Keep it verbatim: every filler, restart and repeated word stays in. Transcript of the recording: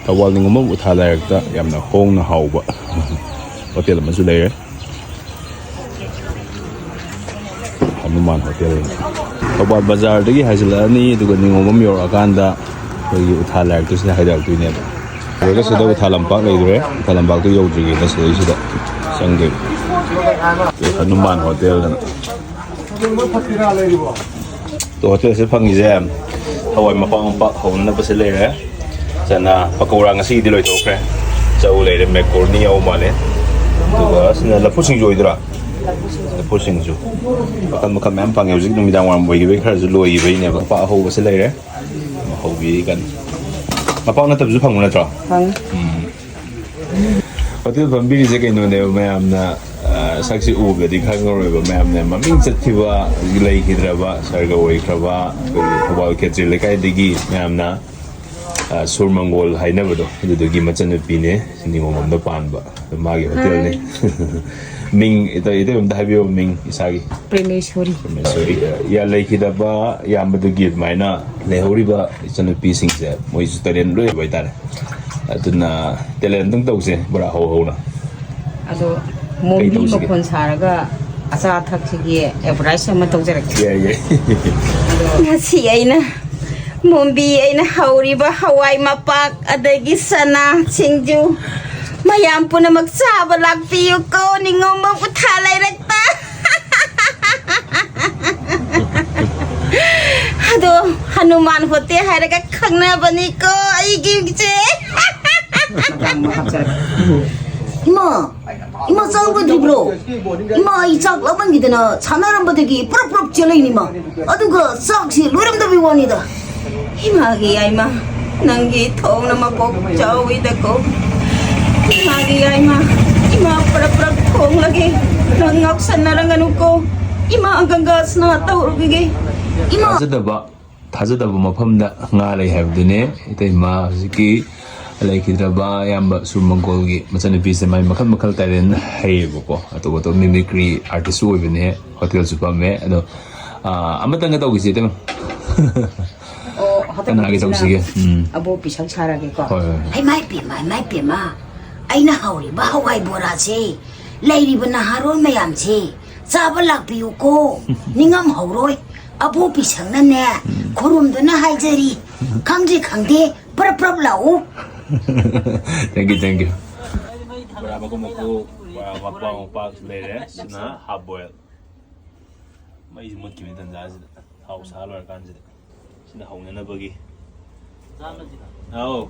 ꯊꯧꯕꯥꯜ ꯅꯤꯉꯣꯝꯕꯝ ꯎꯊꯥ ꯂꯥꯏꯔꯛꯇ ꯌꯥꯝꯅ ꯍꯣꯡꯅ ꯍꯥꯎꯕ ꯍꯣꯇꯦꯜ ꯑꯃꯁꯨ ꯂꯩꯔꯦ, ꯍꯅꯨꯃꯥꯟ ꯍꯣꯇꯦꯜ꯫ ꯊꯧꯕꯥꯜ ꯕꯖꯥꯔꯗꯒꯤ ꯍꯥꯏꯖꯤꯜꯂꯛꯑꯅꯤ, ꯑꯗꯨꯒ ꯅꯤꯉꯣꯝꯕꯝ ꯌꯧꯔꯛꯑꯀꯥꯟꯗ ꯑꯩꯈꯣꯏꯒꯤ ꯎꯊꯥ ꯂꯥꯏꯔꯛꯇꯨ ꯁꯤꯗ ꯍꯥꯏꯗꯔꯛꯇꯣꯏꯅꯦꯕ꯫ ꯂꯣꯏꯔꯒ ꯁꯤꯗ ꯎꯊꯥ ꯂꯝꯄꯥꯛ ꯂꯩꯗꯣꯔꯦ꯫ ꯎꯊꯥ ꯂꯝꯄꯥꯛꯇꯨ ꯌꯧꯗ꯭ꯔꯤꯉꯩꯗ ꯁꯤꯗꯩꯁꯤꯗ ꯆꯪꯗꯣꯏꯕ꯫ ꯍꯅꯨꯃꯥꯟ ꯍꯣꯇꯦꯜꯗꯅ꯫ ꯑꯗꯣ ꯍꯣꯇꯦꯜꯁꯤꯗ ꯐꯪꯉꯤꯁꯦ ꯍꯋꯥꯏ ꯃꯄꯥꯛ ꯃꯄꯥꯛ ꯍꯧꯅꯅꯕꯁꯦ ꯂꯩꯔꯦ꯫ ꯆꯅꯥ ꯄꯀꯧꯔꯥ ꯉꯁꯤꯒꯤꯗꯤ ꯂꯣꯏꯊꯣꯛꯈ꯭ꯔꯦ꯫ ꯆꯧ ꯂꯩꯔꯦ, ꯃꯦꯀꯣꯔꯅꯤ ꯌꯥꯎ ꯃꯥꯜꯂꯦ꯫ ꯑꯗꯨꯒ ꯁꯤꯅ ꯂꯐꯨ ꯁꯤꯡꯖꯨ ꯑꯣꯏꯗꯣꯏꯔꯥ? ꯂꯐꯨ ꯁꯤꯡꯖꯨ꯫ ꯃꯈꯜ ꯃꯈꯜ ꯃꯌꯥꯝ ꯐꯪꯉꯦ꯫ ꯍꯧꯖꯤꯛ ꯅꯨꯃꯤꯗꯥꯡ ꯋꯥꯏꯔꯝ ꯑꯣꯏꯈꯤꯕꯒꯤ ꯈꯔꯁꯨ ꯂꯣꯏꯈꯤꯕꯒꯤꯅꯦꯕ꯫ ꯃꯄꯥꯛ ꯑꯍꯧꯕꯁꯦ ꯂꯩꯔꯦ꯫ ꯍꯧꯕꯤꯔꯤ ꯀꯟꯅ꯫ ꯃꯄꯥꯛ ꯅꯠꯇꯕꯁꯨ ꯐꯪꯕ ꯅꯠꯇ꯭ꯔꯣ? ꯐꯪꯉꯤ꯫ ꯎꯝ꯫ ꯍꯣꯇꯦꯜ ꯐꯝꯕꯤꯔꯤꯁꯦ ꯀꯩꯅꯣꯅꯦꯕ, ꯃꯌꯥꯝꯅ, ꯑ, ꯁꯛꯁꯤ ꯎꯕꯗꯗꯤ ꯈꯪꯉꯔꯣꯏꯕ, ꯃꯌꯥꯝꯅ ꯃꯃꯤꯡ ꯆꯠꯈꯤꯕ, ꯂꯩꯈꯤꯗ꯭ꯔꯕ, ꯁꯔꯒ ꯑꯣꯏꯈ꯭ꯔꯕ ꯑꯩꯈꯣꯏꯒꯤ ꯊꯧꯕꯥꯜ ꯈꯦꯇ꯭ꯔꯤ ꯂꯩꯀꯥꯏꯗꯒꯤ ꯃꯌꯥꯝꯅ, ꯑ, ꯁꯨꯔ ꯃꯪꯒꯣꯜ ꯍꯥꯏꯅꯕꯗꯣ, ꯑꯗꯨꯗꯨꯒꯤ ꯃꯆꯟꯅꯨꯄꯤꯅꯦ, ꯅꯤꯉꯣꯝꯕꯝꯗ ꯄꯥꯟꯕ꯫ ꯑꯗꯨ ꯃꯥꯒꯤ ꯍꯣꯇꯦꯜꯅꯤ꯫ ꯃꯤꯡ, ꯏꯇꯩ, ꯏꯇꯩ ꯑꯝꯇ ꯍꯥꯏꯕꯤꯌꯣ, ꯃꯤꯡ ꯏꯁꯥꯒꯤ꯫ ꯄ꯭ꯔꯦꯃꯦꯁꯣꯔꯤ꯫ ꯄ꯭ꯔꯦꯃꯦꯁꯣꯔꯤ꯫ ꯌꯥ, ꯂꯩꯈꯤꯗꯕ ꯏꯌꯥꯝꯕꯗꯨꯒꯤ ꯑꯗꯨꯃꯥꯏꯅ ꯂꯩꯍꯧꯔꯤꯕ ꯏꯆꯟꯅꯨꯄꯤꯁꯤꯡꯁꯦ ꯃꯣꯏꯁꯨ ꯇꯦꯂꯦꯟ ꯂꯣꯏ ꯂꯩꯕ ꯍꯥꯏꯇꯥꯔꯦ꯫ ꯑꯗꯨꯅ ꯇꯦꯂꯦꯟ ꯑꯗꯨꯝ ꯇꯧꯁꯦ, ꯕꯣꯔꯥ ꯍꯧ ꯍꯧꯅ꯫ ꯑꯗꯣ ꯀꯩ ꯃꯣꯝꯕꯤ ꯇꯧꯁꯤꯒꯦ? ꯃꯈꯣꯟ ꯁꯥꯔꯒ ꯑꯆꯥ ꯑꯊꯛꯁꯤꯒꯤ ꯑꯦꯗꯚꯔꯇꯥꯏꯁ ꯑꯃ ꯇꯧꯖꯔꯛꯀꯦ꯫ ꯌꯥꯏ, ꯌꯥꯏ꯫ ꯉꯁꯤ ꯑꯩꯅ ꯃꯣꯝꯕꯤ ꯑꯩꯅ ꯍꯧꯔꯤꯕ ꯍꯋꯥꯏ ꯃꯄꯥꯛ ꯑꯗꯒꯤ ꯆꯅꯥ ꯁꯤꯡꯖꯨ ꯃꯌꯥꯝ ꯄꯨꯝꯅꯃꯛ ꯆꯥꯕ ꯂꯥꯛꯄꯤꯌꯨꯀꯣ, ꯅꯤꯉꯣꯝꯕꯝ ꯎꯊꯥ ꯂꯩꯔꯛꯇ꯫ ꯑꯗꯣ ꯍꯅꯨꯃꯥꯟ ꯍꯣꯇꯦꯜ ꯍꯥꯏꯔꯒ ꯈꯪꯅꯕꯅꯤꯀꯣ ꯑꯩꯒꯤ ꯏꯆꯦ꯫ ꯏꯃꯥ, ꯏꯃꯥ, ꯆꯥꯛ ꯂꯣꯏꯗ꯭ꯔꯤꯕ꯭ꯔꯣ? ꯏꯃꯥ, ꯑꯩ ꯆꯥꯛ ꯂꯥꯝꯃꯟꯈꯤꯗꯅ ꯁꯥꯟꯅꯔꯝꯕꯗꯒꯤ ꯄ꯭ꯔꯞ ꯄ꯭ꯔꯞ ꯆꯦꯜꯂꯛꯏꯅꯤꯃ꯫ ꯑꯗꯨꯒ ꯆꯥꯛꯁꯤ ꯂꯣꯏꯔꯝꯗꯕꯩ ꯋꯥꯅꯤꯗ꯫ ꯏꯃꯥꯒꯤ ꯌꯥꯏꯃ, ꯅꯪꯒꯤ ꯊꯣꯡꯅ ꯃꯀꯣꯛ ꯆꯥꯎꯏꯗꯀꯣ꯫ ꯏꯃꯥꯒꯤ ꯌꯥꯏꯃ, ꯏꯃꯥ ꯄ꯭ꯔꯞ ꯄ꯭ꯔꯞ ꯊꯣꯡꯂꯒꯦ, ꯅꯪ ꯉꯥꯎꯁꯟꯅꯔꯒꯅꯨꯀꯣ꯫ ꯏꯃꯥ ꯒꯪꯒꯥ ꯁ꯭ꯅꯥ ꯇꯧꯔꯨꯈꯤꯒꯦ꯫ ꯏꯃꯥ꯫ ꯊꯥꯖꯗꯕ, ꯊꯥꯖꯗꯕ ꯃꯐꯝꯗ ꯉꯥ ꯂꯩ ꯍꯥꯏꯕꯗꯨꯅꯦ꯫ ꯏꯇꯩꯃ ꯍꯧꯖꯤꯛꯀꯤ ꯂꯩꯈꯤꯗ꯭ꯔꯕ ꯑꯌꯥꯝꯕ ꯁꯨꯔ ꯃꯪꯒꯣꯜꯒꯤ ꯃꯆꯟꯅꯨꯄꯤꯁꯦ ꯃꯥꯏ ꯃꯈꯜ ꯃꯈꯜ ꯇꯦꯂꯦꯟ ꯍꯩꯌꯦꯕꯀꯣ꯫ ꯑꯇꯣꯞ ꯑꯇꯣꯞꯄ ꯃꯤꯃꯤꯀ꯭ꯔꯤ ꯑꯥꯔꯇꯤꯁꯁꯨ ꯑꯣꯏꯕꯅꯦ, ꯍꯣꯇꯦꯜꯁꯨ ꯐꯝꯃꯦ꯫ ꯑꯗꯣ, ꯑꯥ, ꯑꯃꯇꯪꯒ ꯇꯧꯈꯤꯁꯦ ꯏꯇꯩꯃ꯫ ꯑꯣ, ꯀꯅꯥꯒꯤ ꯇꯧꯁꯤꯒꯦ? ꯎꯝ꯫ ꯑꯕꯣꯛ ꯄꯤꯁꯛ ꯁꯥꯔꯒꯦꯀꯣ꯫ ꯍꯣꯏ, ꯍꯣꯏ, ꯍꯣꯏ꯫ ꯍꯩꯃꯥ ꯏꯄꯦꯝꯃ, ꯍꯩꯃꯥ ꯏꯄꯦꯝꯃ, ꯑꯩꯅ ꯍꯧꯔꯤꯕ ꯍꯋꯥꯏ ꯕꯣꯔꯥꯁꯦ ꯂꯩꯔꯤꯕ ꯅꯍꯥꯔꯣꯜ ꯃꯌꯥꯝꯁꯦ ꯆꯥꯕ ꯂꯥꯛꯄꯤꯌꯨꯀꯣ꯫ ꯅꯤꯡꯉꯝꯍꯧꯔꯣꯏ꯫ ꯑꯕꯣꯛ ꯄꯤꯁꯛꯅꯅꯦ, ꯎꯝ, ꯈꯨꯔꯨꯝꯗꯨꯅ ꯍꯥꯏꯖꯔꯤ꯫ ꯈꯪꯗ꯭ꯔꯤ ꯈꯪꯗꯦ, ꯄ꯭ꯔꯞ ꯄ꯭ꯔꯞ ꯂꯥꯛꯎ꯫ Thank you, thank you. ꯕꯣꯔꯥ ꯃꯀꯨꯞ ꯃꯀꯨꯞ, ꯕꯣꯔꯥ ꯃꯄꯥꯛ ꯃꯄꯥꯛꯁꯨ ꯂꯩꯔꯦ꯫ ꯁꯤꯅ half boil꯫ ꯃꯩꯁꯤ ꯃꯨꯠꯈꯤꯕꯒꯤ ꯇꯟꯖꯥꯁꯤꯗ, ꯊꯥꯎ ꯁꯥ ꯂꯣꯏꯔꯀꯥꯟꯁꯤꯗ꯫ ꯁꯤꯅ ꯍꯧꯅꯅꯕꯒꯤ꯫ ꯑꯧ꯫